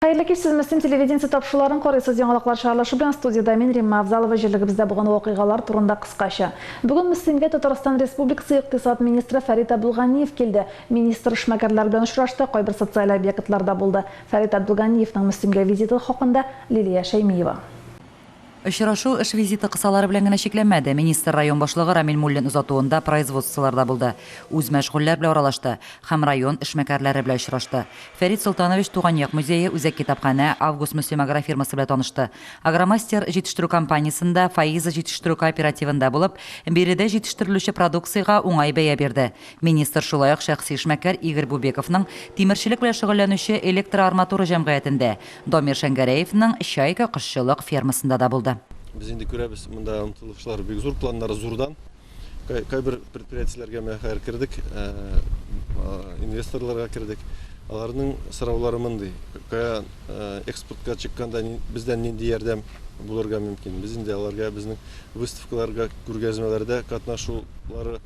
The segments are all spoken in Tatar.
Хәерле кич, сез Мөслим телевидениесе тапшыруларын карыйсыз. Яңалыклар чыгарылышы белән студиядә мин, Римма Авзалова, җирлегебездә булган вакыйгалар турында кыскача. Бүген Мөслимгә Татарстан Республикасы икътисад министры Фәрит Абдулганиев килде. Министр эшмәкәрләр белән очрашты, кайбер социаль объектларда булды. Фәрит Абдулганиевның Мөслимгә визиты хакында Лилия Шәймиева. Очрашу эш визиты кысалары белән генә чикләнмәде. Министр район башлыгы Рамил Муллин озатуында производстволарда булды, үзмәшгульләр белән аралашты һәм район эшмәкәрләре белән очрашты. Фәрит Солтанович Туган як музее, үзәк китапханә, Август-Мөслим агрофирмасы белән танышты. Агромастер җитештерү компаниясендә, Фаиза җитештерү кооперативында булып, биредә җитештерелүче продукциягә уңай бәя бирде. Министр шулай ук шәхси эшмәкәр Игорь Бубековның тимерчелек белән шөгыльләнүче Электроарматура җәмгыятендә, Дамир Шәңгәрәевның Чайка кошчылык фермасында да булды. Без инде күрәбез, монда омтылышлар бик зур, планнар зурдан. Кайбер предприятиеләргә менә хәзер кердек, инвесторларга кердек. Аларның сораулары мондый: кая экспортка чыкканда бездән нинди ярдәм булырга мөмкин? Без инде аларга безнең выставкаларга, күргәзмәләрдә катнашулары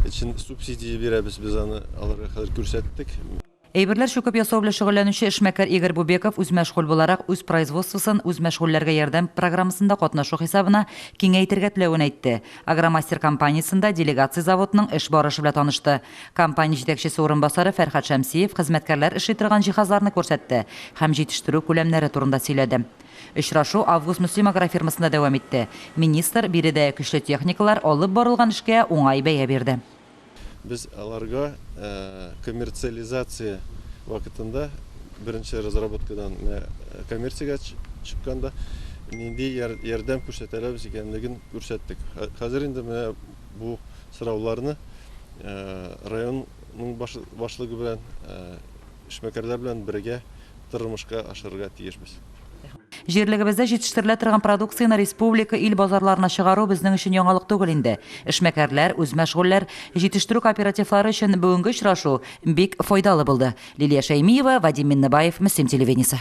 өчен субсидия бирәбез, без аны аларга хәзер күрсәттек. Әйберләр чүкеп ясау белән шөгыльләнүче эшмәкәр Игорь Бубеков үзмәшгуль буларак үз производствосын үзмәшгульләргә ярдәм программасында катнашу хисабына киңәйтергә теләвен әйтте. Агромастер компаниясендә делегация заводның эш барышы белән танышты. Компания җитәкчесе урынбасары Фәрхәт Шәмсиев хезмәткәрләр эшли торган җиһазларны күрсәтте һәм җитештерү күләмнәре турында сөйләде. Очрашу Август-Мөслим агрофирмасында дәвам итте. Министр биредә көчле техникалар алып барылган эшкә уңай бәя бирде. Без аларга коммерциализация вакытында, беренче разработкадан менә коммерциягә чыкканда нинди ярдәм күрсәтә алабыз икәнлеген күрсәттек. Хәзер инде менә бу сорауларны районның башлыгы белән, эшмәкәрләр белән бергә тормышка ашырырга тиешбез. Җирлегебездә җитештерелә торган продукцияне республика, ил базарларына чыгару безнең өчен яңалык түгел инде. Эшмәкәрләр, үзмәшгульләр, җитештерү кооперативлары өчен бүгенге очрашу бик файдалы булды. Лилия Шәймиева, Вадим Миннебаев, Мөслим телевидениесе.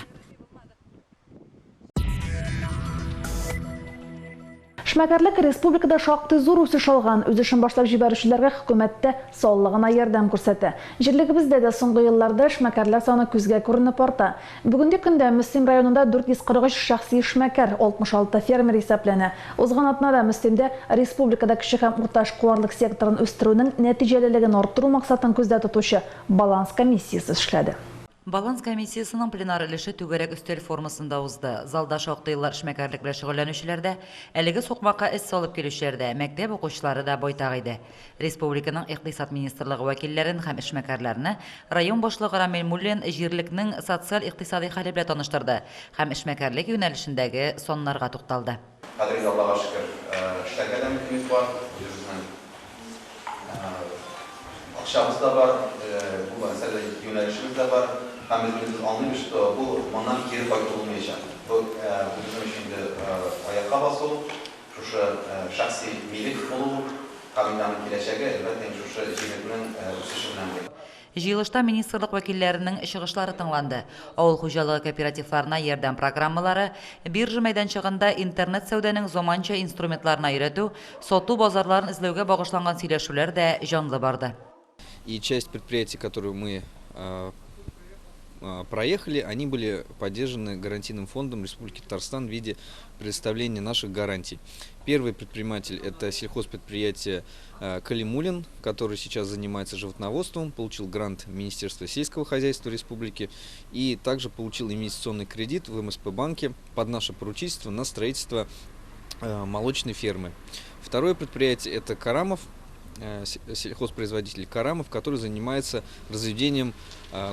Эшмәкәрлек республикада шактый зур үсеш алган. Үз эшен башлап җибәрүчеләргә хөкүмәт тә саллы гына ярдәм күрсәтә. Җирлегебездә дә соңгы елларда эшмәкәрләр саны күзгә күренеп арта. Бүгенге көндә Мөслим районында 443 шәхси эшмәкәр, 66 фермер исәпләнә. Узган атнада Мөслимдә республикада кече һәм урта эшкуарлык секторын үстерүнең нәтиҗәлелеген арттыру максатын күздә тотучы баланс комиссиясе эшләде. Баланс комиссиясенең пленар өлеше түгәрәк өстәл формасында узды. Залда шактый еллар эшмәкәрлек белән шөгыльләнүчеләр дә, әлеге сукмакка эз салып килүчеләр дә, мәктәп укучылары да байтак иде. Республиканың Икътисад министрлыгы вәкилләрен һәм эшмәкәрләрне район башлыгы Рамил Муллин җирлекнең социаль-икътисадый хәле белән таныштырды һәм эшмәкәрлек юнәлешендәге саннарга тукталды. Хәзер инде Аллага шөкер, эшләргә дә мөмкинлек бар, үзебезнең Акчабыз да бар, бу мәсьәләдә юнәлешебез дә бар. Һәм без үзебез аңлыйбыз, что бу моннан кире кайту булмаячак. Бу бу безнең өчен инде аякка басу, шушы шәхси милек булу һәм инде аның киләчәге, әлбәттә инде, шушы җирлекнең үсеше белән бәйле. Җыелышта министрлык вәкилләренең чыгышлары тыңланды. Авыл хуҗалыгы кооперативларына ярдәм программалары, биржа мәйданчыгында интернет-сәүдәнең заманча инструментларына өйрәтү, сату базарларын эзләүгә багышланган сөйләшүләр дә җанлы барды. И часть предприятий, которые мы проехали, они были поддержаны гарантийным фондом Республики Татарстан в виде предоставления наших гарантий. Первый предприниматель – это сельхозпредприятие Калимулин, который сейчас занимается животноводством, получил грант Министерства сельского хозяйства республики и также получил инвестиционный кредит в МСП банке под наше поручительство на строительство молочной фермы. Второе предприятие – это Карамов, сельхозпроизводитель Карамов, который занимается разведением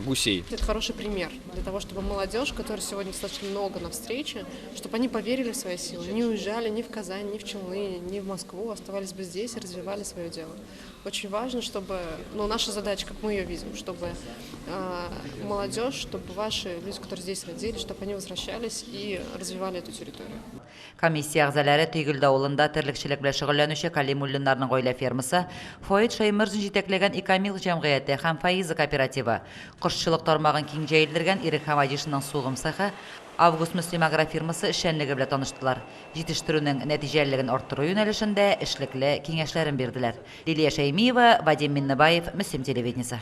гусей. Это хороший пример для того, чтобы молодежь, которой сегодня достаточно много на встрече, чтобы они поверили в свои силы, не уезжали ни в Казань, ни в Челны, ни в Москву, оставались бы здесь и развивали свое дело. Очень важно, чтобы, ну, наша задача, как мы ее видим, чтобы молодежь, чтобы ваши люди, которые здесь родились, чтобы они возвращались и развивали эту территорию. Комиссия әгъзалары Төгелде авылында терлекчелек белән шөгыльләнүче Калимуллиннарның гаилә фермасы, Фаит Шәймәрзин җитәкләгән Икамил җәмгыяте һәм Фаиза кооперативы, кошчылык тармагын киң җәелдергән Ирек Хәмадишинның сугым цехы, Август-Мөслим агрофирмасы эшчәнлеге белән таныштылар, җитештерүнең нәтиҗәлелеген арттыру юнәлешендә эшлекле киңәшләрен бирделәр. Лилия Шәймиева, Вадим Миннебаев, Мөслим телевидениесе.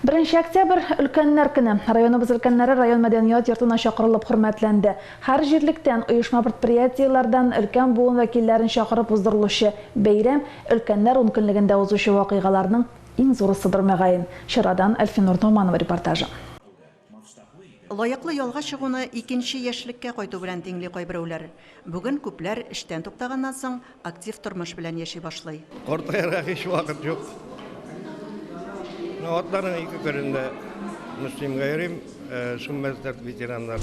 Беренче октябрь, Өлкәннәр көне. Районыбыз өлкәннәре район мәдәният йортына чакырылып хөрмәтләнде. Һәр җирлектән, оешма-предприятиеләрдән өлкән буын вәкилләрен чакырып уздырылучы бәйрәм, өлкәннәр ункөнлегендә узучы вакыйгаларның иң зурысыдыр, мөгаен. Чарадан Әлфинур Ногманова репортажы. Лаеклы ялга чыгуны икенче яшьлеккә кайту белән тиңли кайберәүләр. Бүген күпләр эштән туктаганнан соң актив тормыш белән яши башлый. Картаерга һич вакыт юк. Менә атнаның ике көнендә Мөслимгә йөрим, Шүмбәз ветераннар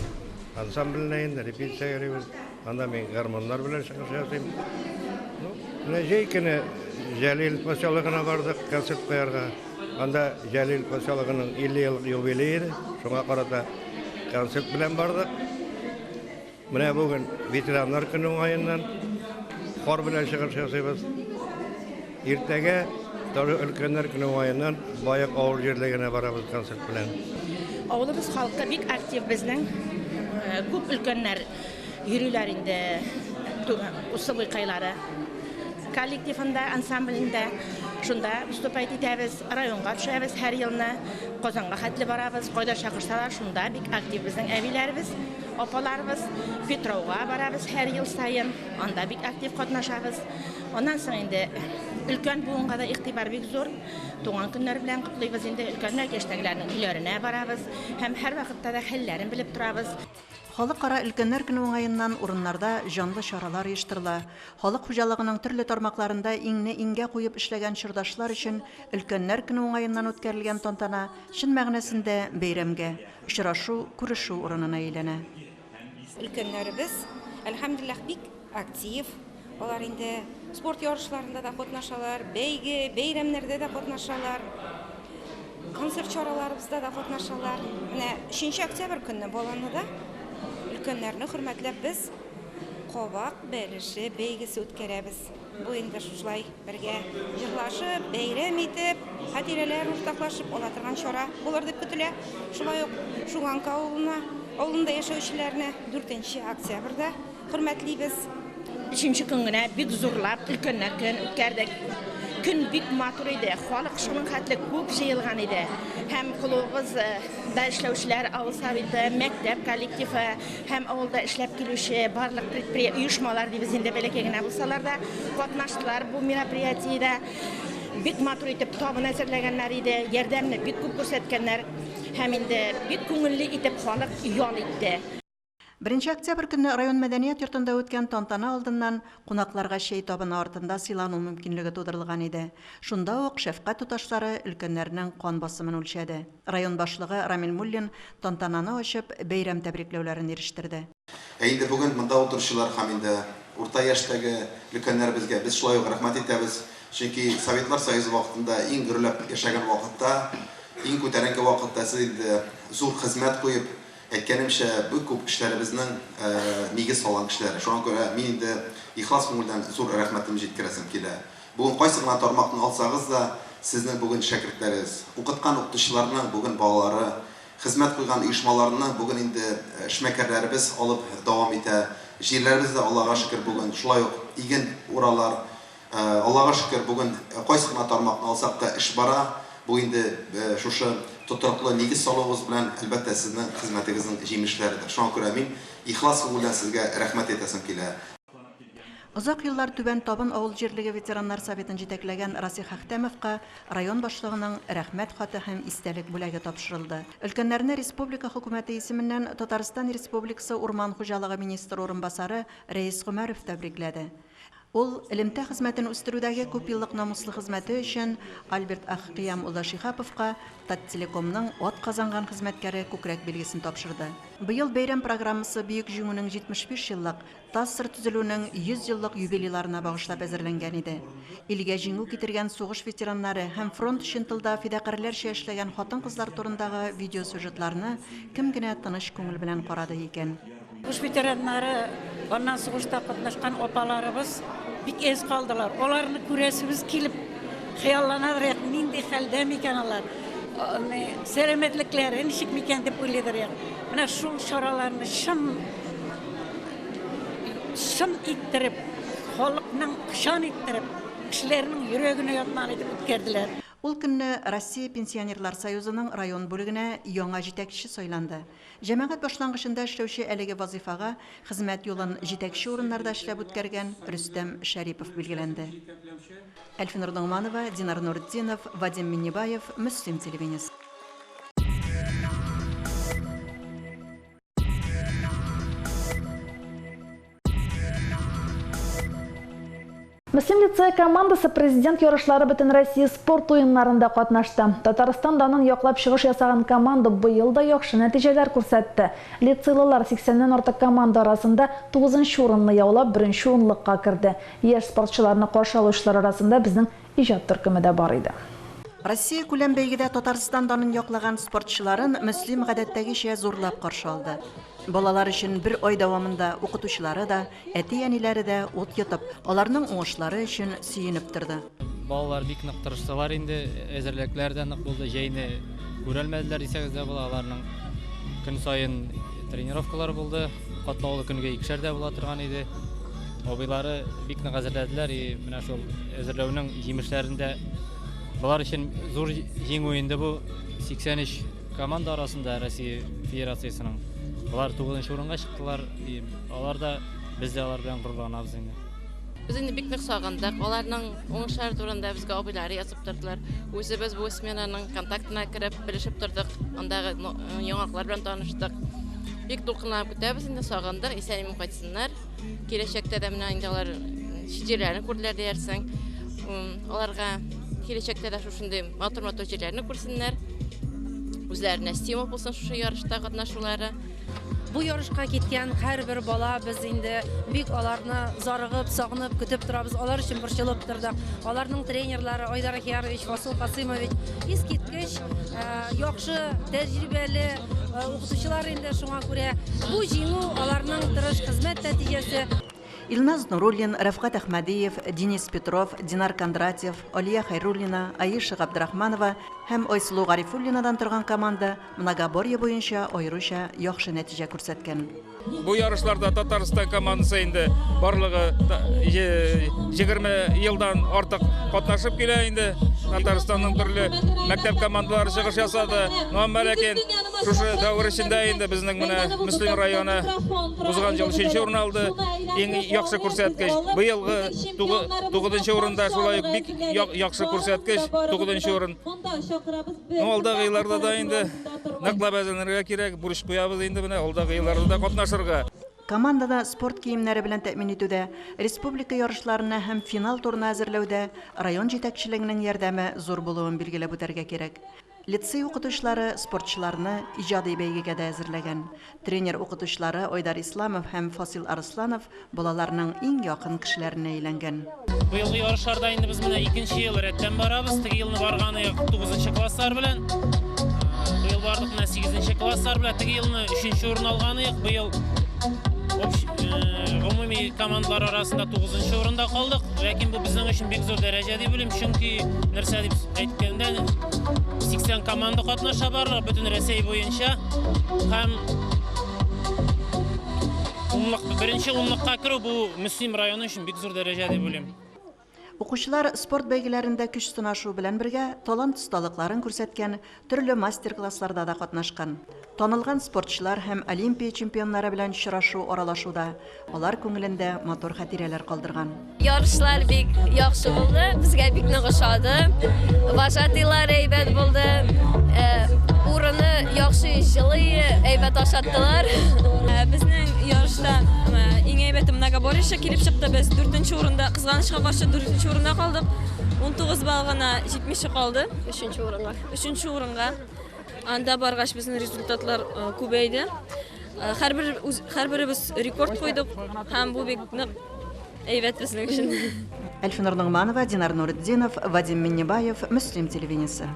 ансамбленә инде репетициягә йөрибез. Анда мин гармуннар белән чыгыш ясыйм. Ну, менә җәй көне Җәлил поселогына бардык концерт куярга. Анда Җәлил поселогының 50 еллык юбилее иде. Шуңа карата концерт белән бардык. Менә бүген ветераннар көне уңаеннан хор белән чыгыш ясыйбыз. Иртәгә тоже өлкәннәр көне уңаеннан Баек авыл җирлегенә барабыз концерт белән. Авылыбыз халкы бик актив безнең. Күп өлкәннәр йөриләр инде Усыбыйкайлары коллективында, ансамблендә. Шунда выступать итәбез, районга төшәбез һәр елны, Казанга хәтле барабыз. Кайда чакырсалар, шунда бик актив безнең әбиләребез, апаларыбыз. Петрауга барабыз һәр ел саен, анда бик актив катнашабыз. Аннан соң инде өлкән буынга да игътибар бик зур. Туган көннәр белән котлыйбыз инде, өлкәнрәк яшьтәгеләрнең өйләренә барабыз һәм һәрвакытта да хәлләрен белеп торабыз. Халыкара өлкәннәр көне уңаеннан урыннарда җанлы чаралар оештырыла. Халык хуҗалыгының төрле тармакларында иңне-иңгә куеп эшләгән чордашлар өчен Өлкәннәр көне уңаеннан үткәрелгән тантана чын мәгънәсендә бәйрәмгә, очрашу, күрешү урынына әйләнә. Өлкәннәребез, әлхәмдүлилләһ, бик актив. Алар инде спорт ярышларында да катнашалар, бәйге, бәйрәмнәрдә дә катнашалар, концерт чараларыбызда да катнашалар. Менә 3 октябрь көнне Баланлыда өлкәннәрне хөрмәтләп без кабак бәлеше бәйгесе үткәрәбез. Бу инде шушылай бергә җырлашып, бәйрәм итеп, хатирәләр уртаклашып ала торган чара булыр дип көтелә. Шулай ук Шуганка авылына, авылында яшәүчеләрне 4 октябрьдә Хөрмәтлибез. Өченче көн генә бик зурлап өлкәннәр көнен үткәрдек. Көн бик матур иде, халык шуның хәтле күп җыелган иде. Һәм клубыбызда эшләүчеләр, авыл советы, мәктәп коллективы һәм авылда эшләп килүче барлык предпри оешмалар дибез инде, бәләкәй генә булсалар да, катнаштылар бу мероприятиедә. Бик матур итеп табын әзерләгәннәр иде, ярдәмне бик күп күрсәткәннәр һәм инде бик күңелле итеп халык ял итте. Беренче октябрь көнне район мәдәният йортында үткән тантана алдыннан кунакларга чәй табыны артында сыйлану мөмкинлеге тудырылган иде. Шунда ук шәфкать туташлары өлкәннәрнең кан басымын үлчәде. Район башлыгы Рамил Муллин тантананы ачып, бәйрәм тәбрикләүләрен ирештерде. Ә инде бүген монда утыручылар һәм инде урта яшьтәге өлкәннәребезгә без шулай ук рәхмәт әйтәбез. Чөнки Советлар Союзы вакытында иң гөрләп яшәгән вакытта, иң күтәренке вакытта сез инде зур хезмәт куеп, Әйткәнемчә, бик күп эшләребезнең нигез салган кешеләре. Шуңа күрә мин инде ихлас күңелдән зур рәхмәтемне җиткерәсем килә. Бүген кайсы гына тармакны алсагыз да, сезнең бүген шәкертләрегез, укыткан укытучыларның бүген балалары, хезмәт куйган оешмаларны бүген инде эшмәкәрләребез алып дәвам итә. Җирләребез дә, Аллага шөкер, бүген шулай ук иген уралар. Аллага шөкер, бүген кайсы гына тармакны алсак та, эш бара. Бу инде шушы тотрыклы нигез салуыгыз белән, әлбәттә, сезнең хезмәтегезнең җимешләредер. Шуңа күрә мин ихлас күңелдән сезгә рәхмәт әйтәсем килә. Озак еллар Түбән Табын авыл җирлеге ветераннар советын җитәкләгән Расих Әхтәмовка район башлыгының Рәхмәт хаты һәм истәлек бүләге тапшырылды. Өлкәннәрне республика Хөкүмәте исеменнән Татарстан Республикасы урман хуҗалыгы министры урынбасары Рәис Гомәров тәбрикләде. Ул элемтә хезмәтен үстерүдәге күпьеллык намуслы хезмәте өчен Альберт Әхкыям улы Шиһаповка Таттелекомның атказанган хезмәткәре күкрәк билгесен тапшырды. Быел бәйрәм программасы Бөек Җиңүнең 75 еллык, ТАССР төзелүнең 100 еллык юбилейларына багышлап әзерләнгән иде. Илгә җиңү китергән сугыш ветераннары һәм фронт өчен тылда фидакарьләрчә эшләгән хатын-кызлар турындагы видеосюжетларны кем генә тыныч күңел белән карады икән? Сугыш ветераннары, аннан сугышта катнашкан апаларыбыз бик әз калдылар. Аларны күрәсебез килеп, хыялланадыр як, нинди хәлдә микән алар, сәламәтлекләре ничек микән дип уйлыйдыр як. Менә шул чараларны чын чын иттереп, халыкның чан иттереп, кешеләрнең йөрәгенә ятман итеп үткәрделәр. Ул көнне Россия Пенсионерлар союзының район бүлегенә яңа җитәкче сайланды. Җәмәгать башлангычында эшләүче әлеге вазыйфага хезмәт юлын җитәкче урыннарда эшләп үткәргән Рөстәм Шәрипов билгеләнде. Әлфинур Ногманова, Динар Нуртдинов, Вадим Миннебаев, Мөслим телевидениесе. Мөслим лицее командасы Президент ярышлары Бөтенроссия спорт уеннарында катнашты. Татарстан данын яклап чыгыш ясаган команда быел да яхшы нәтиҗәләр күрсәтте. Лицейлылар 80 нән артык команда арасында тугызынчы урынны яулап, беренче унлыкка керде. Яшь спортчыларны каршы алучылар арасында безнең иҗат төркеме дә бар иде. Россиякүләм бәйгедә Татарстан данын яклаган спортчыларын Мөслим гадәттәгечә зурлап каршы алды. Балалар өчен бер ай дәвамында укытучылары да, әти-әниләре дә ут йотып, аларның уңышлары өчен сөенеп торды. Балалар бик нык тырыштылар инде, әзерлекләр дә нык булды, җәйне күрәлмәделәр дисәгез дә була, аларның көн саен тренировкалар булды, катлаулы көнгә икешәр дә була торган иде. Абыйлары бик нык әзерләделәр, и менә шул әзерләүнең җимешләрен дә болар өчен зур җиңү инде бу. 83 команда арасында Россия Федерациясенең болар 9 урынга чыктылар, и алар да, без дә алар белән горурланабыз инде. Без инде бик нык сагындык. Аларның уңышлары турында безгә абыйлары язып тордылар. Үзебез бу сменаның контактына кереп, белешеп тордык, андагы яңалыклар белән таныштык. Бик дулкынланып көтәбез инде, сагындык, исән-имин кайтсыннар. Киләчәктә дә менә инде алар чит җирләрне күрделәр диярсең. Аларга киләчәктә дә шушындый матур-матур җирләрне күрсеннәр. Үзләренә стимул булсын шушы ярышта катнашулары. Бу ярышка киткән һәрбер бала без инде бик аларны зарыгып, сагынып көтеп торабыз, алар өчен борчылып тордык. Аларның тренерлары Айдар Ахиярович, Фасыл Касыймович искиткеч яхшы, тәҗрибәле укытучылар инде, шуңа күрә бу җиңү аларның тырыш хезмәт нәтиҗәсе. Илназ Нуруллин, Рәфкать Әхмәдиев, Денис Петров, Динар Кондратьев, Алия Хәйруллина, Аиша Габдрахманова һәм Айсылу Гарифуллинадан торган команда многоборье буенча аеруча яхшы нәтиҗә күрсәткән. Бу ярышларда Татарстан командасы инде барлыгы 20 елдан артык катнашып килә инде. Татарстанның төрле мәктәп командалары чыгыш ясады. Но әмма ләкин шушы дәвер эчендә инде безнең менә Мөслим районы узган ел 3 урын алды. Иң яхшы күрсәткеч. Быелгы 9 урында шулай ук бик яхшы күрсәткеч, 9 урын. Ну, алдагы елларда да инде ныклап әзерләнергә кирәк, бурыч куябыз инде менә алдагы елларда да катнашырга. Команданы спорт киемнәре белән тәэмин итүдә, республика ярышларына һәм финал турына әзерләүдә район җитәкчелегенең ярдәме зур булуын билгеләп үтәргә кирәк. Лицей укытучылары спортчыларны иҗади бәйгегә дә әзерләгән. Тренер-укытучылары Айдар Исламов һәм Фасил Арысланов балаларның иң якын кешеләренә әйләнгән. Быелгы ярышларда инде без менә икенче ел рәттән барабыз. Теге елны барган идек тугызынчы класслар белән. Быел бардык менә сигезенче класслар белән. Теге елны өченче урын алган идек. Быел гомуми командалар арасында тугызынчы урында калдык. Ләкин бу безнең өчен бик зур дәрәҗә дип уйлыйм. Чөнки нәрсә дип әйткәндә, 80 команда катнаша барлыгы бөтен Рәсәй буенча. Һәм унлык, беренче унлыкка керү бу Мөслим районы өчен бик зур дәрәҗә дип уйлыйм. Укучылар спорт бәйгеләрендә көч сынашу белән бергә талант-осталыкларын күрсәткән, төрле мастер-классларда да катнашкан. Танылган спортчылар һәм Олимпия чемпионнары белән очрашу-аралашу да алар күңелендә матур хатирәләр калдырган. Ярышлар бик яхшы булды, безгә бик нык ошады. Вожатыйлар әйбәт булды. Э, урыны яхшы, җылы, әйбәт ашаттылар. Э, безнең ярышта э, иң әйбәте многоборье килеп чыкты. Без дүртенче урында, кызганычка каршы, дүртенче урында калдык. 19 балл гына җитмичә калды. Өченче урынга. Өченче урынга. Анда баргач безнең результатлар күбәйде. Һәрбер һәрберебез рекорд куйдык һәм бу бик нык әйбәт безнең өчен. Әлфинур Ногманова, Динар Нуретдинов, Вадим Миннебаев, Мөслим телевидениесе.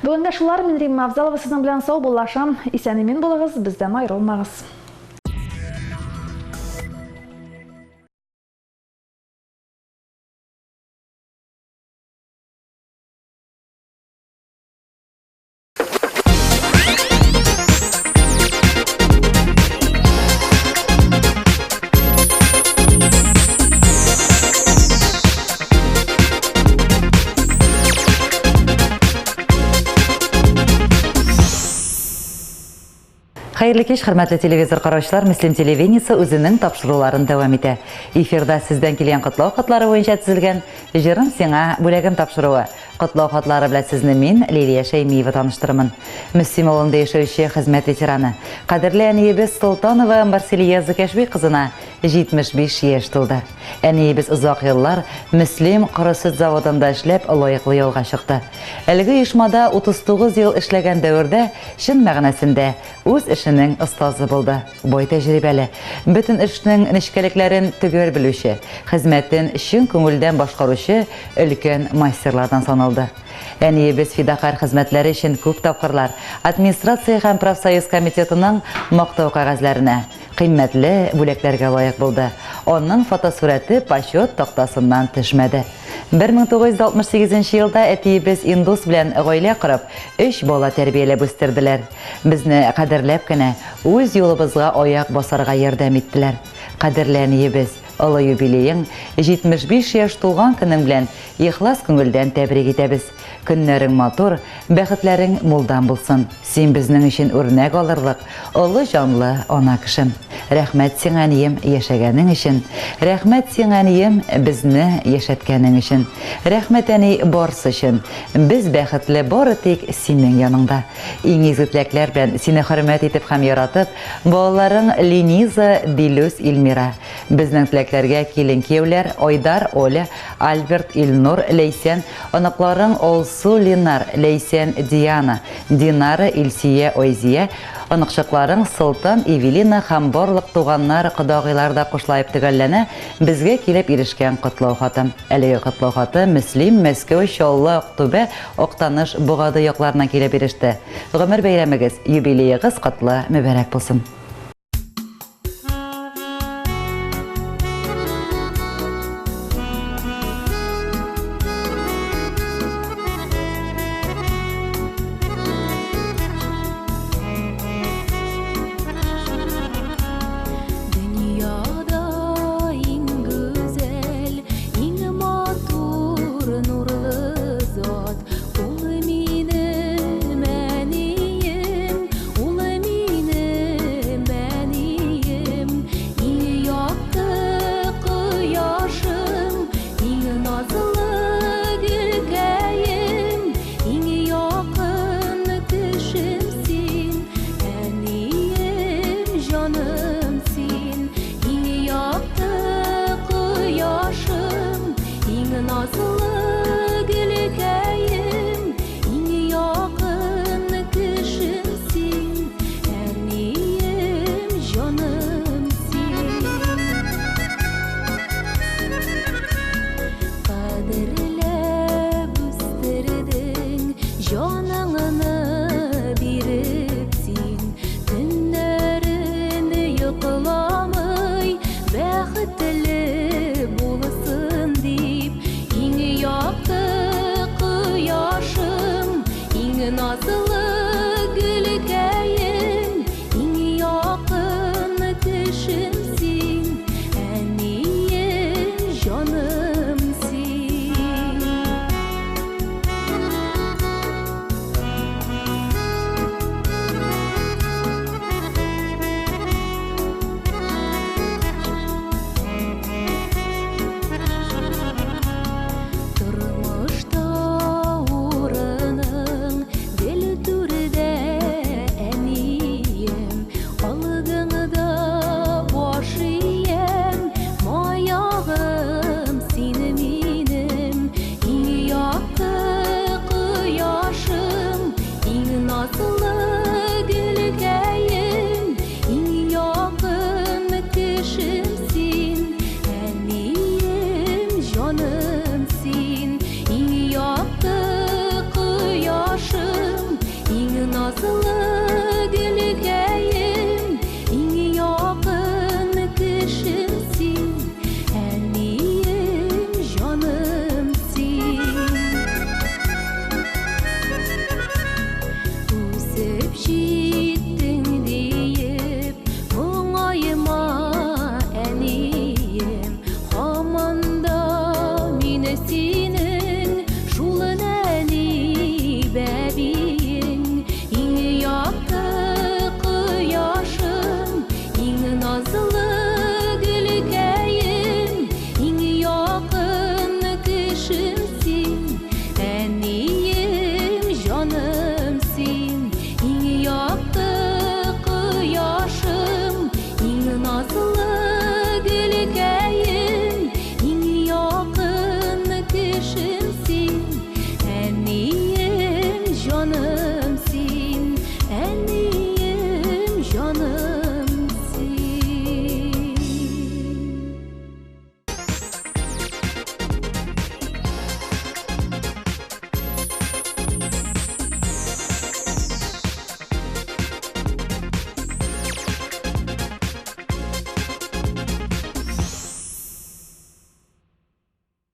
Бүгенгә шулар, мин Римма Авзалова сезнең белән саубуллашам. Исән-имин булыгыз, бездән аерылмагыз. Хәерле кич, хөрмәтле телевизор караучылар, Мөслим телевидениесе үзенең тапшыруларын дәвам итә. Эфирда сездән килгән котлау хатлары буенча төзелгән Җырым сиңа, бүләгем тапшыруы. Котлау хатлары белән сезне мин, Лилия Шәймиева таныштырырмын. Мөслим авылында яшәүче хезмәт ветераны, кадерле әниебез Солтанова Марсилия Зыкәшби кызына 75 яшь тулды. Әниебез озак еллар Мөслим коры сөт заводында эшләп лаеклы ялга чыкты. Әлеге оешмада 39 ел эшләгән дәвердә чын мәгънәсендә үз эшенең остазы булды. Бай тәҗрибәле, бөтен эшнең нечкәлекләрен төгәл белүче, хезмәтен чын күңелдән башкаручы өлкән мастерлардан саналды. Әниебез фидакарь хезмәтләре өчен күп тапкырлар администрация һәм профсоюз комитетының Мактау кәгазьләренә, Кыйммәтле бүләкләргә лаек булды. Аның фотосурәте почет тактасыннан төшмәде. 1968 нче елда әтиебез Индус белән гаилә корып, өч бала тәрбияләп үстерделәр. Безне кадерләп кенә, үз юлыбызга аяк басарга ярдәм иттеләр. Кадерле әниебез, олы юбилеең, 75 яшь тулган көнең белән ихлас күңелдән тәбрик итәбез. Көннәрең матур, бәхетләрең мулдан булсын. Син безнең өчен үрнәк алырлык, олы җанлы ана кеше. Рәхмәт сиңа, әнием, яшәгәнең өчен. Рәхмәт сиңа, әнием, безне яшәткәнең өчен. Рәхмәт, әни, барсы өчен. Без бәхетле бары тик синең яныңда. Иң изге теләкләр белән, сине хөрмәт итеп һәм яратып, балаларың Лениза, Дилүс, Илмира. Безнең теләкләргә килен-кияүләр Айдар, Оля, Альберт, Илнур, Ләйсән, оныкларың Алсу, Ленар, Ләйсән, Диана, Динара, Илсөя, Айзия, оныкчыкларың Солтан, Эвелина һәм барлык туганнар, кодагыйлар да кушлаеп төгәлләнә безгә килеп ирешкән котлау хаты. Әлеге котлау хаты Мөслим, Мәскәү, Чаллы, Актүбә, Актаныш, Богады якларыннан килеп иреште. Гомер бәйрәмегез, юбилеегыз котлы, мөбарәк булсын! Дөньяда иң гүзәл, иң матур нурлы зат Ул минем әнием, ул минем.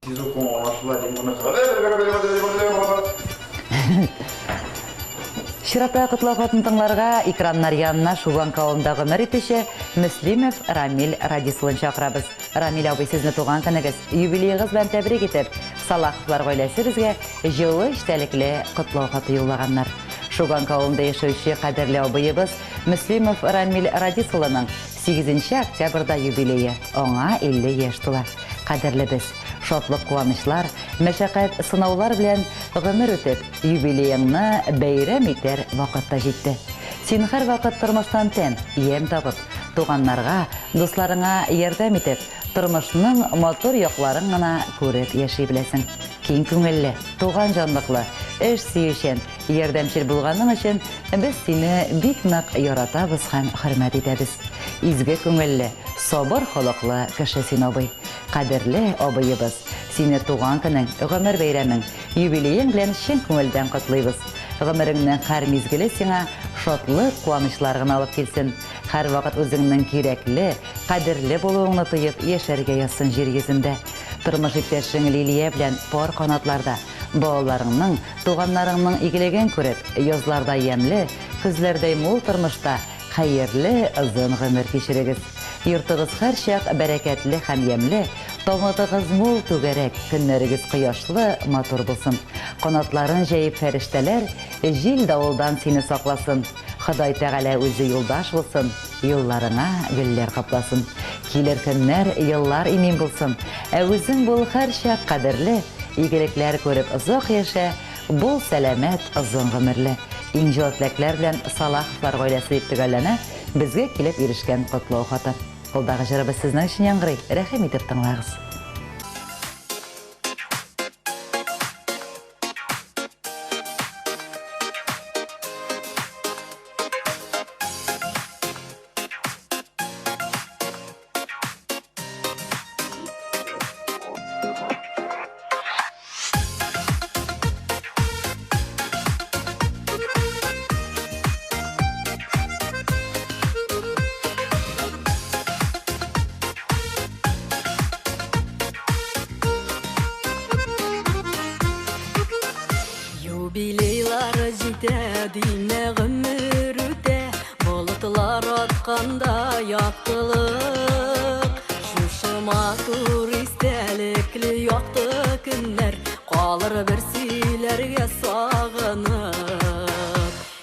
Тиз укуың аңлашыла, дим моны. Чираттагы котлау хатын тыңларга экраннар янына Шуганка авылында гомер итүче Мөслимов Рамил Радис улын чакырабыз. Рамил абый, сезне туган көнегез, юбилеегыз белән тәбрик итеп, Салаховлар гаиләсе безгә җылы эчтәлекле котлау хаты юллаганнар. Шуганка авылында яшәүче кадерле абыебыз Мөслимов Рамил Радис улының сигезенче октябрьдә юбилее, аңа 50 яшь тула. Кадерлебез, шатлык-куанычлар, мәшәкать-сынаулар белән гомер үтеп, юбилееңны бәйрәм итәр вакыт та җитте. Син һәрвакыт тормыштан тәм, ямь табып, туганнарга, дусларыңа ярдәм итеп, тормышның матур якларын гына күреп яши беләсең. Киң күңелле, туган җанлыклы, эш сөючән, ярдәмчел булганың өчен без сине бик нык яратабыз һәм хөрмәт итәбез. Изге күңелле, сабыр холыклы кеше син, абый. Кадерле абыебыз, сине туган көнең, гомер бәйрәмең, юбилеең белән чын күңелдән котлыйбыз. Гомереңнең һәр мизгеле сиңа шатлык-куанычлар гына алып килсен. Һәрвакыт үзеңнең кирәкле, кадерле булуыңны тоеп яшәргә язсын җир йөзендә. Тормыш иптәшең Лилия белән пар канатларда, балаларыңның, туганнарыңның игелеген күреп, язлардай ямьле, көзләрдәй мул тормышта хәерле озын гомер кичерегез. Йортыгыз һәрчак бәрәкәтле һәм ямьле, табынытыгыз мул түгәрәк, көннәрегез кояшлы, матур булсын. Канатларын җәеп фәрештәләр җил-давылдан сине сакласын. Ходай Тәгалә үзе юлдаш булсын, юлларыңа гөлләр капласын. Килер көннәр, еллар имин булсын. Ә үзең бул һәрчак кадерле, игелекләр күреп озак яшә, бул сәламәт, озын гомерле. Иң җылы теләкләр белән Салаховлар гаиләсе дип төгәлләнә безгә килеп ирешкән котлау хаты. Кулдагы җырыбыз сезнең өчен яңгырый, рәхим итеп тыңлагыз. Юбилейлар җитә, димә гомер үтә, болытлар атканда яктылык. Шушы матур истәлекле якты көннәр калыр бер сөйләргә сагынып.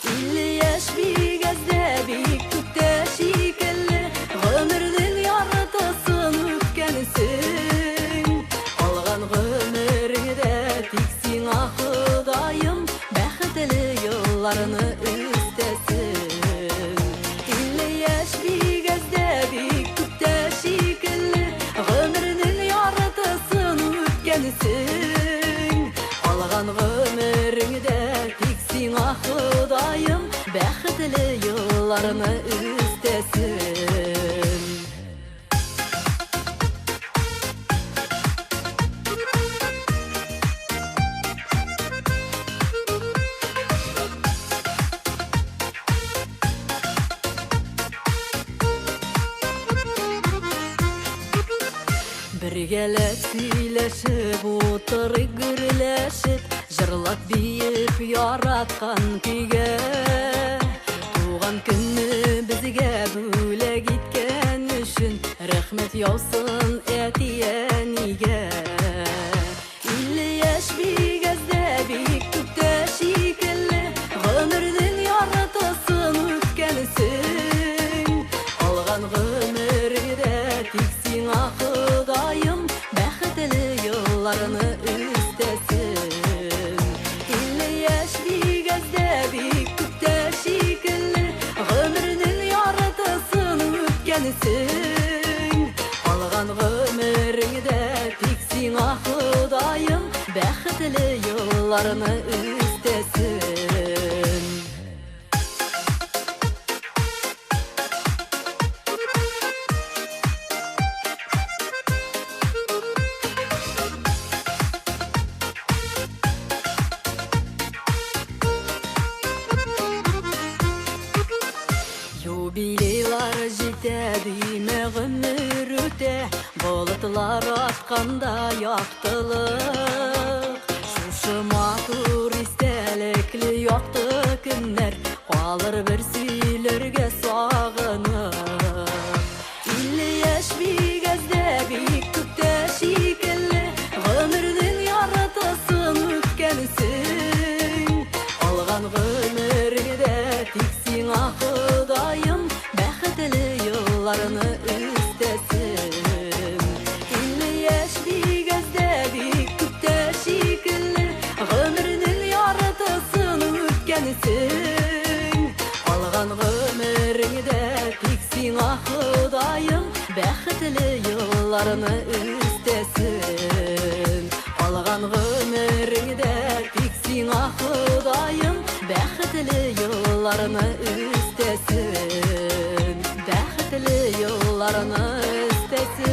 50 яшь бик әз дә, бик күп тә шикелле, гомернең яртысын үткәнсең. Калган гомереңдә тик сиңа Ходаем бәхетле елларны өстәсен. 50 яшь бик әз дә, бик күп тә шикелле, гомернең яртысын үткәнсең. Калган гомереңдә тик сиңа Ходаем бәхетле елларны өстәсен. Бергәләп сөйләшеп утырыйк гөрләшеп, җырлап биеп яраткан көйгә. Туган көнне безгә бүләк иткән өчен рәхмәт яусын әти-әнигә. 50 яшь бик әз дә, бик күп тә шикелле, гомернең яртысын үткәнсең. Калган гомереңдә тик сиңа Ходаем бәхетле елларны өстәсен. 50 яшь бик әз дә, бик күп тә шикелле, гомернең яртысын үткәнсең. Калган гомереңдә тик сиңа Ходаем бәхетле елларны өстәсен. Юбилейлар җитә, димә гомер үтә, болытлар Таңнар атканда яктылык, Шушы матур истәлекле якты көннәр Калыр бер сөйләргә сагынып. 50 яшь бик әз дә, бик күп тә шикелле, Гомернең яртысын үткәнсең. Калган гомергә тик сиңа Ходаем Бәхетле елларны өстәсен. 50 яшь бик әз дә, бик күп тә шикелле, Гомернең яртысын үткәнсең. Калган гомереңдә тик сиңа Ходаем Бәхетле елларны өстәсен. Калган гомереңдә тик сиңа Ходаем Бәхетле елларны өстәсен. Бәхетле елларны өстәсен.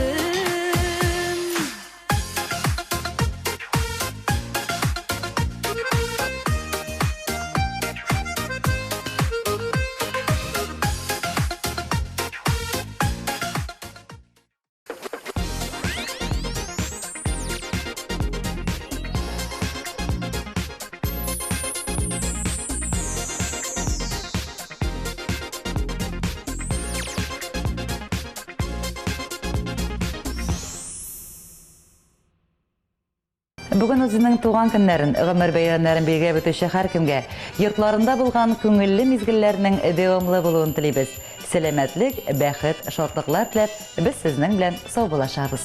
Бүген үзенең туган көннәрен, гомер бәйрәмнәрен билгеләп үтүче һәркемгә йортларында булган күңелле мизгелләрнең дәвамлы булуын телибез. Сәламәтлек, бәхет, шатлыклар теләп, без сезнең белән саубуллашабыз.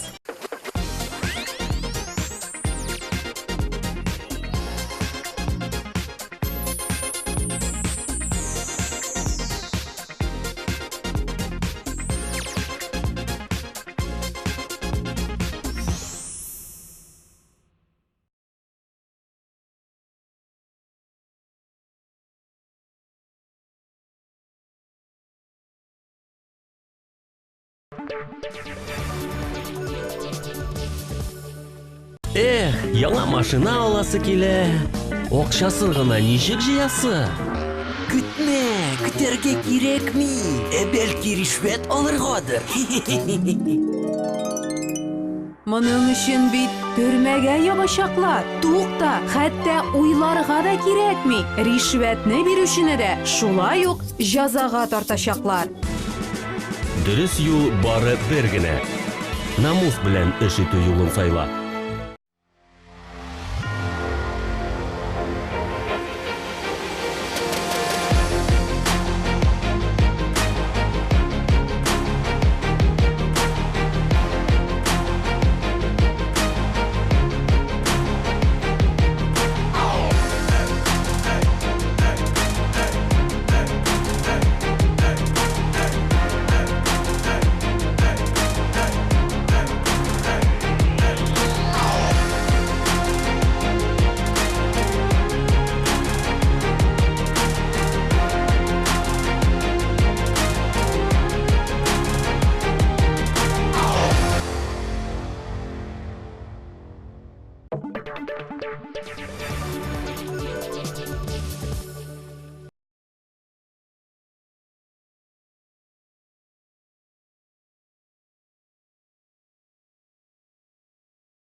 Эх, яңа машина аласы килә. Акчасын гына ничек җыясы? Көтмә, көтәргә кирәкми. Ә бәлки ришвәт алыргадыр? Моның өчен бит төрмәгә ябачаклар. Тукта, хәтта уйларга да кирәкми. Ришвәтне бирүчене дә шулай ук җәзага тартачаклар. Дөрес юл бары бер генә. Намус белән эш итү юлын сайла.